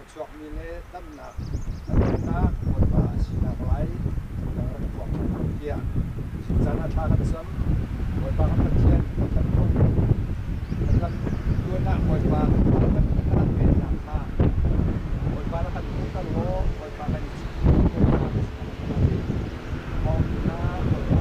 Thluachuakmi le damnak a peknak Bawipa a sinak lai dang rak tuak hna tiah caan ah thla kan cam. Bawipa kan Pathian kan lam kan lam tuan ah Bawipa kan kan peknak kha Bawipa na kan hmuhter law Bawipa kan i cit Thawnginn ah Bawipa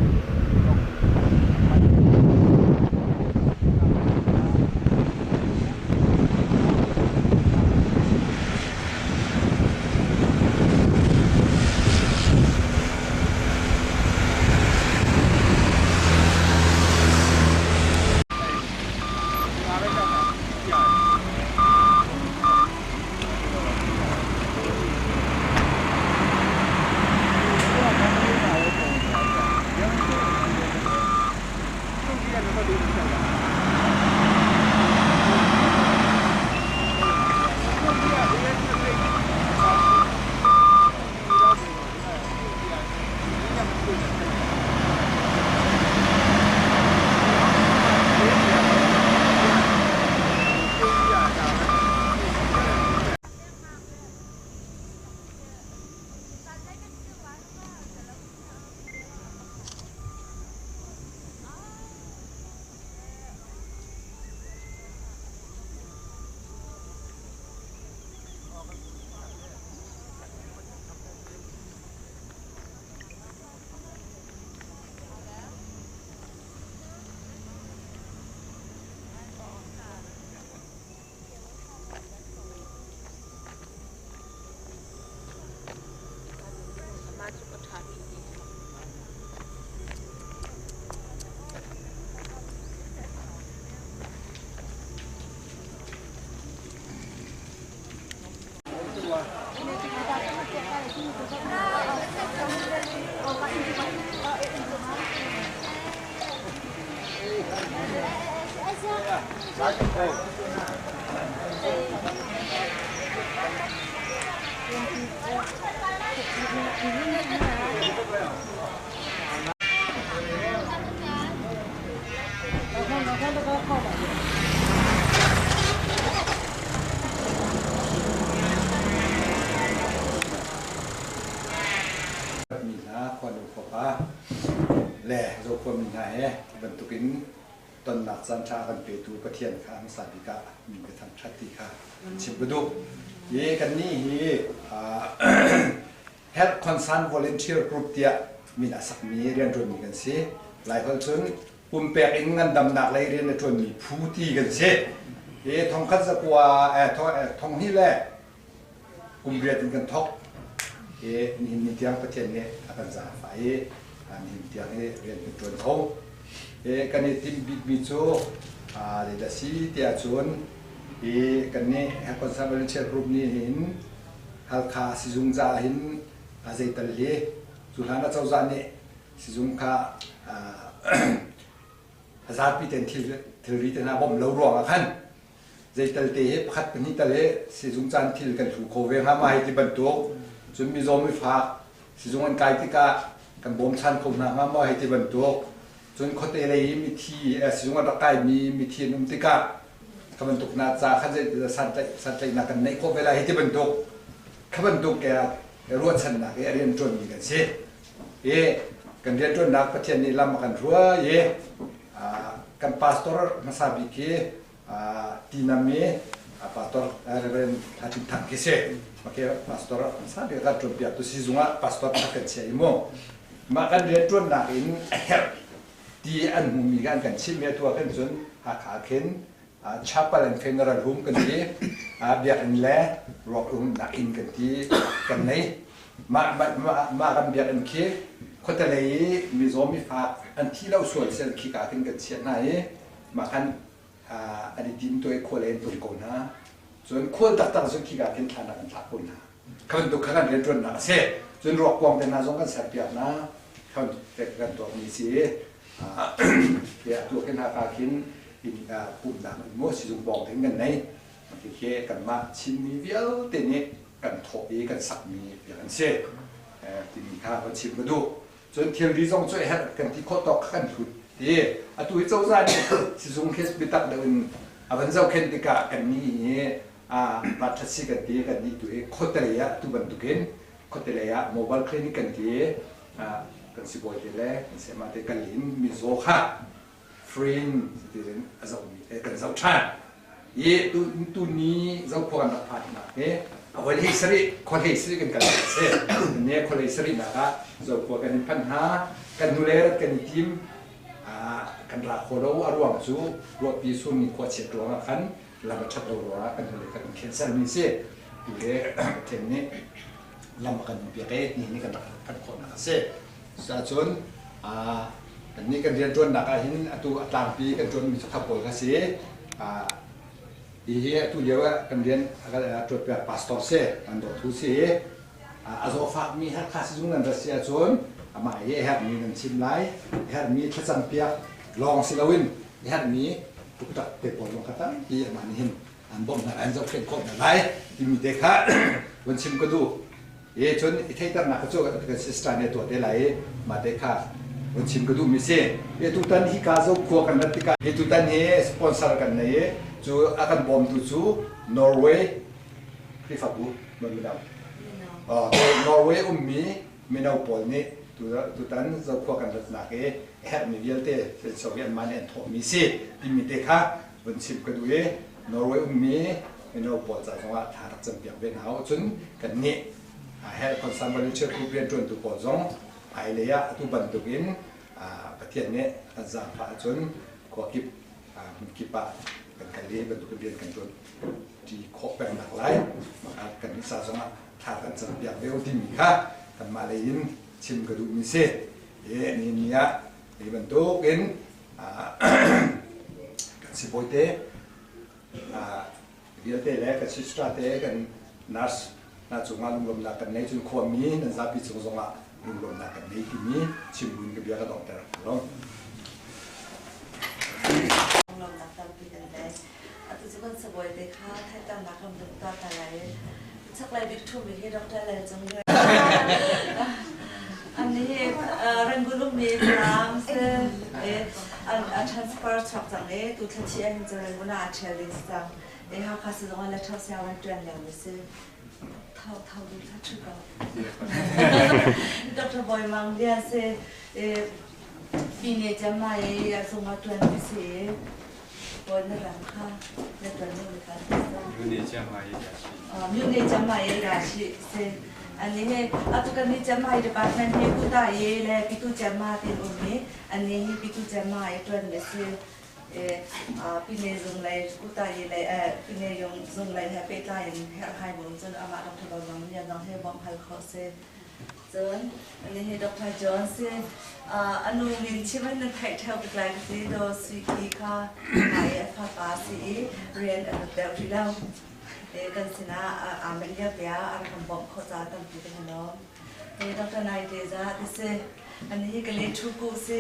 Mah cu ka ṭha bik ti. Mi hna khuanu khuapa le zokhua mi hna he bantukin tonnak caanṭha a kan petu Pathian kha hmasa bik ah min ka thangṭhat ti kha chim ka duh. Hi kannih hi Health Concern Volunteer Group tiah min a sakmi rianṭuanmi kan si. Laiholh cun pumpek in ngandamnak lei rian a ṭuanmi phu ti kan si. Hi thongkhat zakua thonghnih le kum riat in kan thawk. Hi nihin ni tiang Pathian nih a kan zaangfah i nihin tiang hi rian kan ṭuan kho. Hi kan i timh bikmi cu zeidah si tiah cun hi kannih Health Concern Volunteer Group nih hin Halkha sizung caah hin zeital hi cu hlan ah cozah nih sizung kha a zapi ten thilri te hna bawmh lo ruangah khan zeital te hi pakhat pahnih tal hi sizung caan thil kan hlu kho ve hnga ma hei ti bantuk cun mizaw mifak sizung an kai tikah kan bawmchan kho hna hnga maw hei ti bantuk cun khuate lei i mithi sizung an rak kaimi mithi an um tikah kha bantuk na ca kha santlaihnak kan neih khawh ve lai hei ti bantuk kha bantuk ke ruahchannak i a rian ṭuanmi kan si i kan rianṭuannak Pathian nih lam a kan hruai i kan pastor hmasa bik hi tinam i pastor Reverend Thla Tin Thang khi si okay pastor hmasa bik kan ṭuanpiak tu sizung ah pastor pakhat kan chia i mu mah kan rianṭuannak in a herh ti an hmumi kha an kan chimh i atu ah khin cun Hakha khin chapel and funeral home kan ti biakinn le ruak umnak inn kan ti kan nei mah mah kan biakinn khi khuate lei i mizaw mifak an thi lo sual sel khi ka khin kan chiah hna i mah khan an i tim tuai khual in tum ko hna cun khual taktak cun khi ka khin thlan ah kan thlak ko hna kha bantuk kha kan rianṭuannak a si cun ruakkuang te hna zong kan serpiak hna kha kan tuahmi si tiah tu khin Hakha khin inn pumhnak in maw sizung pawng te kan nei khi kanmah Chinmi vialte nih kan thawh i kan sakmi bia an si timi kha kan chim ka duh cun thilri zong cu herh kan ti khawh tawk kha kan hlut ti atu hi cozah nih sizung khi biatak deuh in a van zohkhenh tikah kan nih hi. Ralṭhat si kan ti kan nih tu hi khuatelei ah tu bantukin khuatelei ah mobile clinic kan ti kan sibawi te le kan sayama te kal in mizaw kha free in in a zohmi te kan zoh ṭhan. I tu tu ni zokhua kan rak phan nak hi a voi hlei sarih khua hlei sarih kan kal a si. Ne khua hlei sarih nak ah zokhua kan in phanh hna kan hnulei rat kan i tim kan ra kho lo a ruang cu ruahpi sur ni khua chiat ruang ah khan lam a ṭhat lo ruangah kan hnulei kan cancel mi si. Tu le Pathian nih lam a kan piak i ni ni kan rak phanh khawhnak a si. Cucun kannih kan rianṭuannak ah hin atu a tlangpi kan ṭuanmi cu kha pawl kha si. Hihi atu lio ah kan rian a kan ṭuanpiak pastor si, kan dawthu si. A zawfakmi Hakha sizung nan rat si ahcun amah hi a herhmi nan chim lai. A herhmi thlacam piak lawng si loin a herhmi tuktak te pawl zong kha tampi amah nih hin an bawmh hna lai, an zohkhenh khawh hna lai timi te kha vun chim ka duh. E cun i theihternak cu kan sister nih a tuah te lai i mah te kha vun chim ka duhmi si. E tutan hi ka zo khua kan rat tikah hi tutan hi sponsor kan nei i cu a kan bawmtu cu Norway Khrihfabu mino Norway ummi mino pawl nih tutan zokhua kan ratnak i a herhmi vialte senso hi anmah nih an thawhmi si timi te kha vun chim ka duh i Norway ummi mino pawl ca zongah thla rak campiak ve hna u. Cun kannih Health Concern Volunteer Group rianṭuantu pawl zong hmailei ah atu bantukin Pathian nih a kan zaangfah ahcun khua kip hmun kip ah kan kal i bantukin rian kan ṭuan ṭi khawh pengnak lai kan nih ca zongah thla kan campiak ve u timi kha kanmah lei in chim ka duhmi si. Ni ni ah hi bantukin kan sibawi te vialte le kan sister te kan nurse hna cungah lunglawmhnak kan nei cun khuami nan zapi cung zongah lunglawmhnak kan nei timi chim buin ka bia ka donghter lo. Lunglawmhnak tampi kan nei. Atu cu kan sibawi te kha theihternak kan vun tuah ta lai. Chaklei bik ṭhumi hi Dr. Lal Cung Luai. An hi Rangoon ummi Falam si a transfer chuak cang i tu thla chi an cu Rangoon ah a ṭhial ding si cang. E Hakha si zong ah le ṭho siang an ṭuan lio mi si. Tho tho du thla ṭhu ko. Dr. Bawi Mang Lian si Pine Jamai a zung ah ṭuan mi si. Bawi na ram kha na ṭuan mi kha. Mune Jamai ya shi. Mune Jamai ya shi si. Ani he atu kan ni Jamai department he kuta ye le pitu Jama tin um ni ani hi pitu Jama ye ṭuan mi si. Pine zung lei kuta ye le pine yung zung lei he pehtlai in herhhai mum cun amah Dr. Bawang Lian zong he bawmh hal khawh si. Cun nihi Dr. John si a nu min chim in na theih ṭheo bik lai ka ti do Sui Ki kha hmai a fapa si i rian a lut deuh rih lo. Kan sinah aa manh lio te ah a rak kan bawmh khawh caah tampi kan i lawm. Dr. Nai Te Za ti si. Ani hi ka le ṭhu ku si.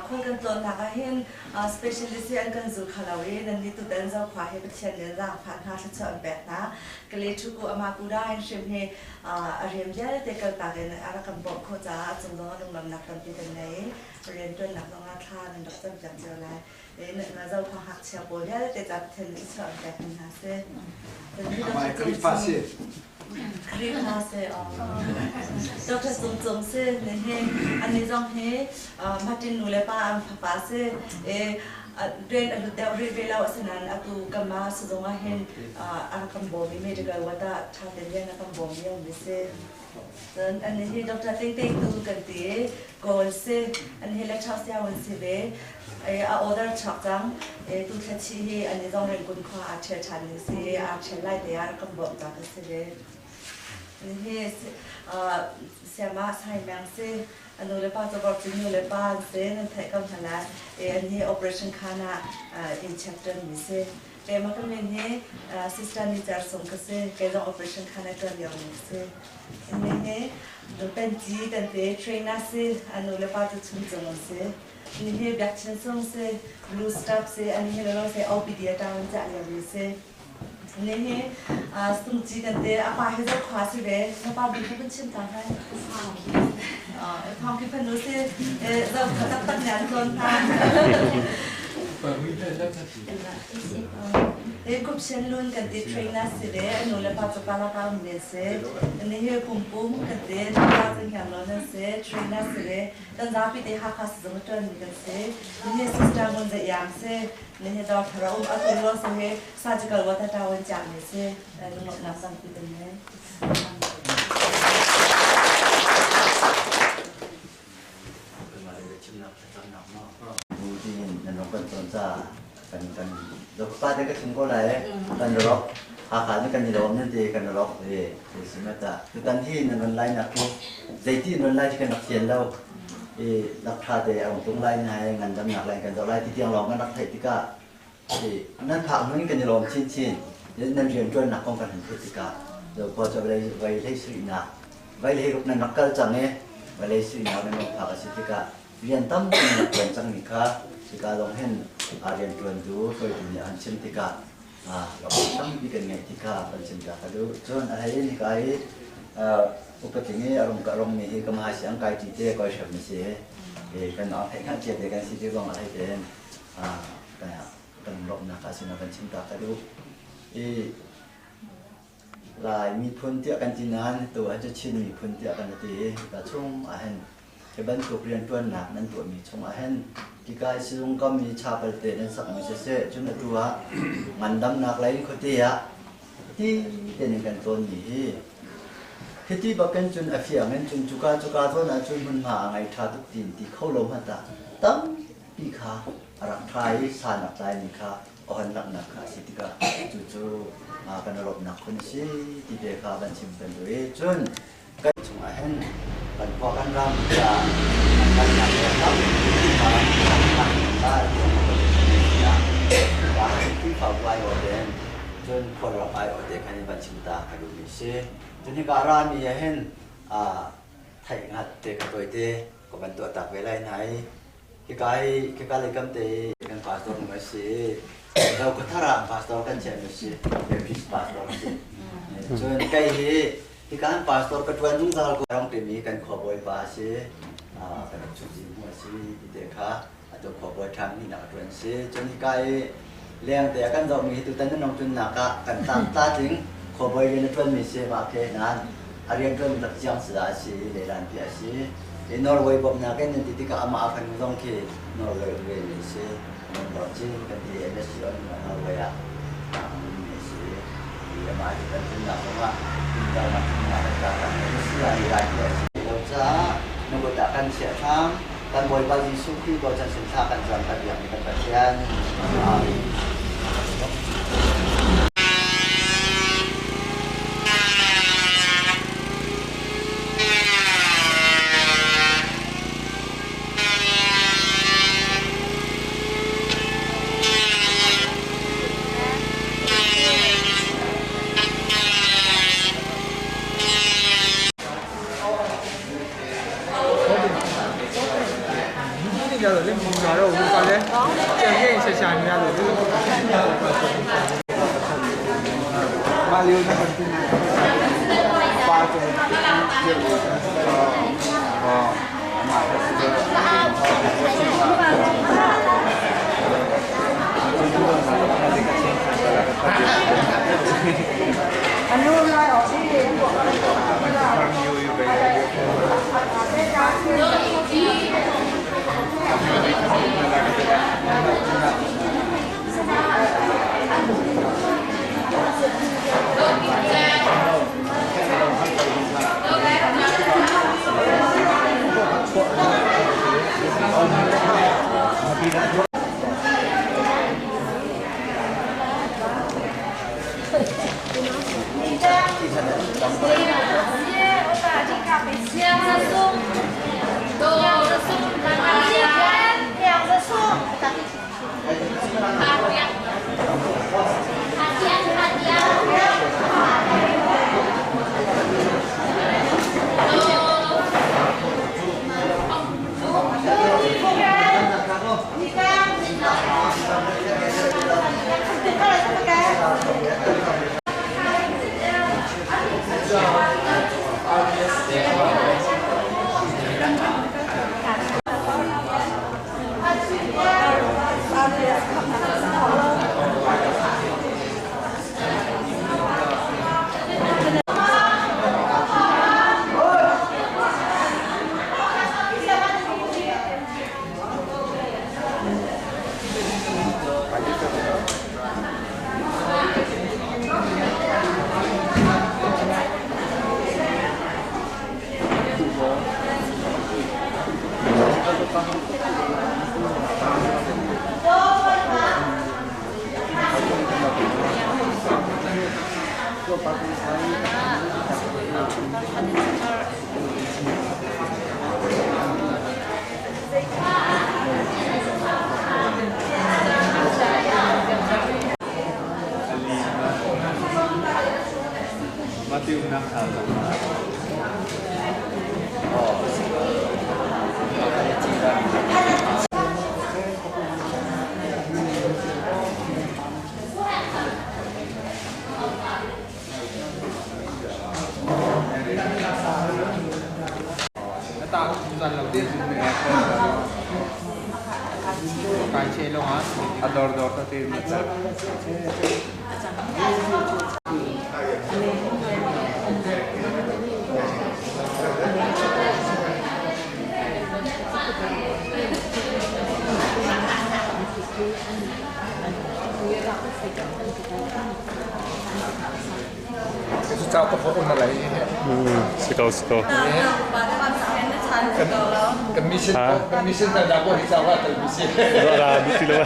Khual kan tlawnnak ah hin specialist hi an kan zul kho lo i nan nih tutan Zokhua hi Pathian nih zaangfah hna thluachuah an pek hna. Ka le ṭhu ku amah ku da in hrim hi a rian vialte kaltak in a rak kan bawmh khawh caah a cung zongah lunglawmhnak tampi kan ngei i rianṭuannak zongah thla nan rak campiak cio lai. Na Zokhua ngakchia pawl vialte ca Pathian nih thluachuah an pek hna seh. Amah Khrihfa si. Khrihfa si. Dr. Cung Cung si nihin ani zong hi Martin nu le pa an fapa si. Rian a lut deuh rih ve lo asinain atu kama sizung ah hin a rak kan bawm i medical ward ah ṭha tein rian a kan bawm lio mi si. Cun ani hi Dr. Ting Ting tu kan ti i Kawl si. Ani hi Lecture sianginn si ve. A order chuak cang. Tu thla chih hi ani zong Rangoon khua aa ṭhial ṭhan ding si i aa ṭhial lai te ah rak kan bawmh ta kan si ve. Ani hi Siama Sai Meng si. A nu le pa cu Borcin nu le pa an si. Nan theih ko hna lai. An hi operation khan ah in check ṭan mi si. Keimah ka min hi Sister Ni Cer Sung ka si. Kei zong operation khan ah ṭuan lio mi ka si. Ani hi Penci kan ti trainer si. A nu le pa cu Chuncung an si. Ni hi Biak Chin Sung si. Blue Staff si. Ani hi lolo si OPD a ṭang an cah lio mi si. Ni hi Sungci kan ti. A pa hi Zokhua si ve. Na pa min kha kan chim ta hlah. Thawng ki fanu si. Zokhua taktak nih an tlawn hna. Hi Kupsian Lun kan ti trainer si le a nu le pa cu Palaka um men si. Ni hi Pumpum kan ti pa cu Hniang Lawn an si trainer si le kan zapi te Hakha sizung a ṭuan mi kan si. Ni hi Sister Ngun Za Iang si. Ni hi Doctor a um a tu lio si hi surgical water tower ciang mi si. Lunglawmhnak tampi kan ngei. Bu tiin nan rong kan cawn ca kan kan pa te ka chim ko lai kan rok Hakha ni kan i lawm nan ti kan rok e si ma ta tutan hi nan ron lai nak khi zeiti nan lai kan rak fian lo i lak tha te ang tung lai na hai ngandam nak lai kan zoh lai ti tiang lawng kan rak theih tikah nan phak nun kan i lawm chinchin nan rian ṭuan nak kong kan han theih tikah zo khua cu vai hlei sui nak vai hlei ruk nan rak kal cang i vai hlei sui nak nan rak phak a si tikah rian tampi nan rak ṭuan cangmi kha hika lawng hin rianṭuantu hruaitu nih an chim tikah tampi kan ngeih ti kha kan chim ta ka duh. Cun a hlei in hika hi upatling i a rung ka rungmi hi ka mahai siang kai ṭi te koi hrem na si hi kan theih hngalh cia te kan si ti zong a hlei tein kan lawmhnak a sinah kan chim ta ka duh. I Lai miphun tiah kan ti nain tu ah cu Chin miphun tiah kan ti i hika chung ah hin hi bantuk rianṭuannak nan tuahmi chung ah hin hika i sizung kam i chapel te nan sakmi siseh cun atu ah ngandamnak lei in khuate ah ti tein kan tlawnmi hi hiti bakin cun a fiang in cun cuka cuka zawn ah cun hmunhma a ngei ṭha tuk tin ti kho lo hmanh ah tampi kha a rak ṭha i san a tlaimi kha ohan langhnak kha a si tikah cucu kan lawmhnak phun a si ti te kha kan chim kan duh i cun kan chungah hin kan khua kan ram tiah kan nak le tampi kha kha Khrihfabu aiawh tein cun khualram aiawh te khan in van chim ta ka duhmi si. Cun hika rami ah hin theih hngat te ka tuai te ka van tuah tak ve lai hna i Hika hi hika lei kam te hi kan pastor nu a si. Zokhawthar ah pastor kan chiahmi a si. Baptist pastor a si. Cun kei hi hika an pastor ka ṭuan zungzal ko rong timi kan khuabawi pa a si. Kan rak chuh mu a si ti te kha atu khuabawi ṭhang nih nak a ṭuan si. Cun hika hi lengte ah kan zohmi hi tutan nan rong ṭunnak ah kan tlang tlatling khuabawi rian a ṭuanmi si mah khi nain a rian ṭuan tak ciang si dah a si leilan pi a si. I Norway bawmhnak in nan ti tikah amah a fanu zong khi Norway um ve mi a si. Nan cin kan ti MSC on Norway ah a um mi a si. I amah hi kan ṭunnak zongah ṭunternak chungah kan tlak kan MSC ah leilan pi a si lo caah na kut ah kan chiah hram. Kan Bawipa Jesuh Khrih bochan sin thla kan cam kan biakmi kan Pathian. Amen. Si ko si ko. Kan mission kan mission kan dah ko hi cawa tal mission. Ra ti lo.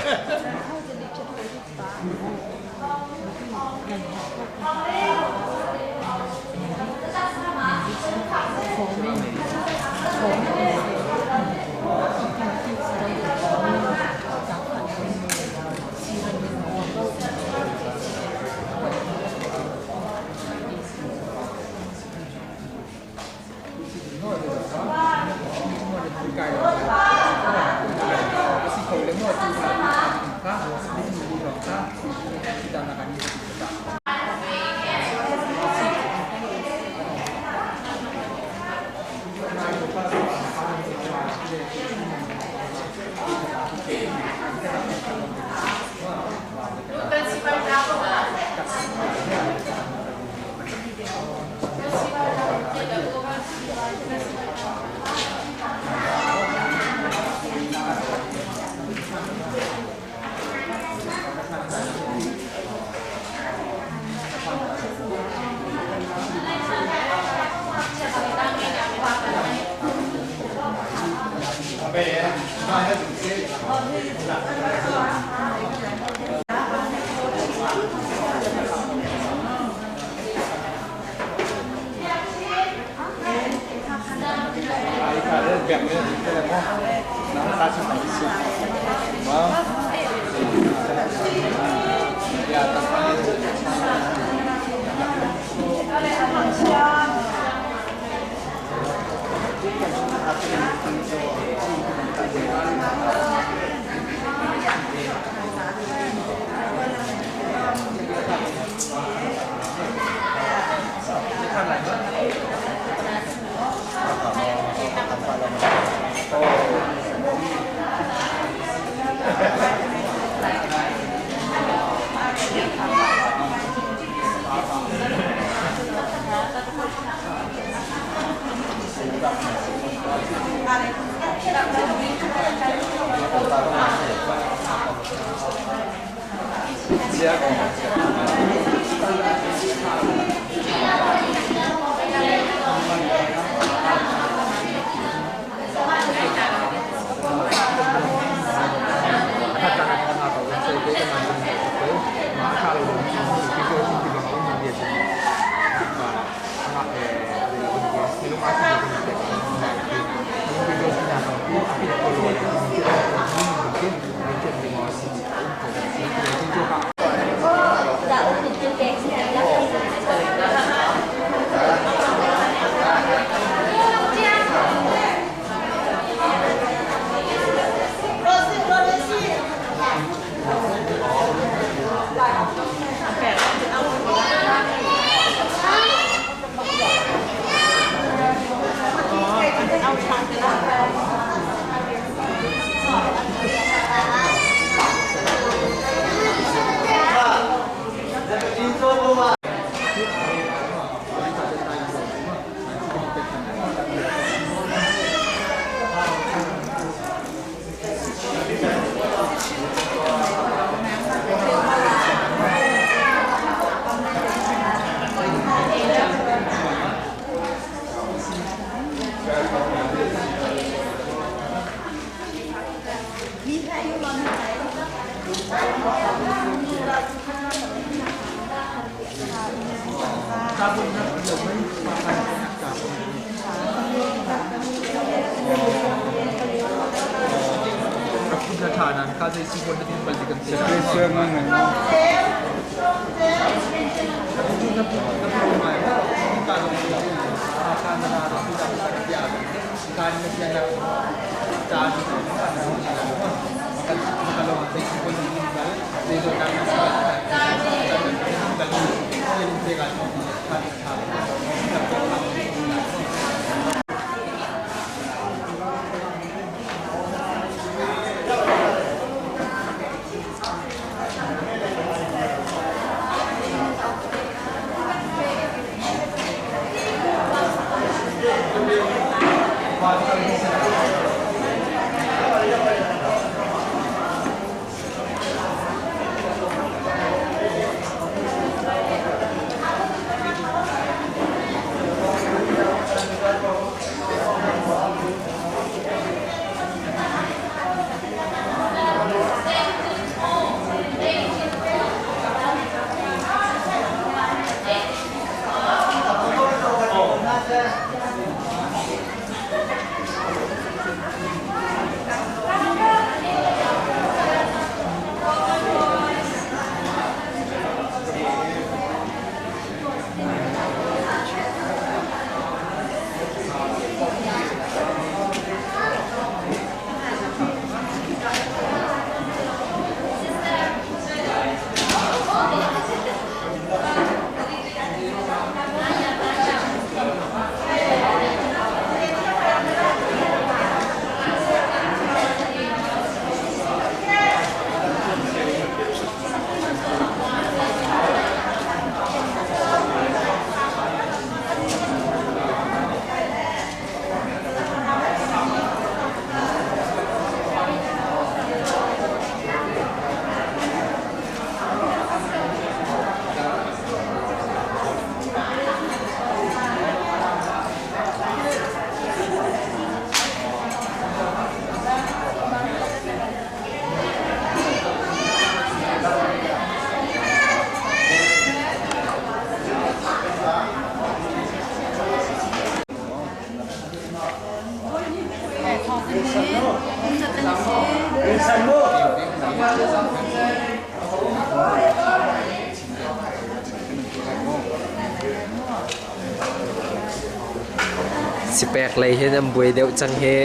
Sipek lei hin an buai deuh cang hi.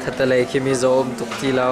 Khatalei khi mizaw um tuk ti lo.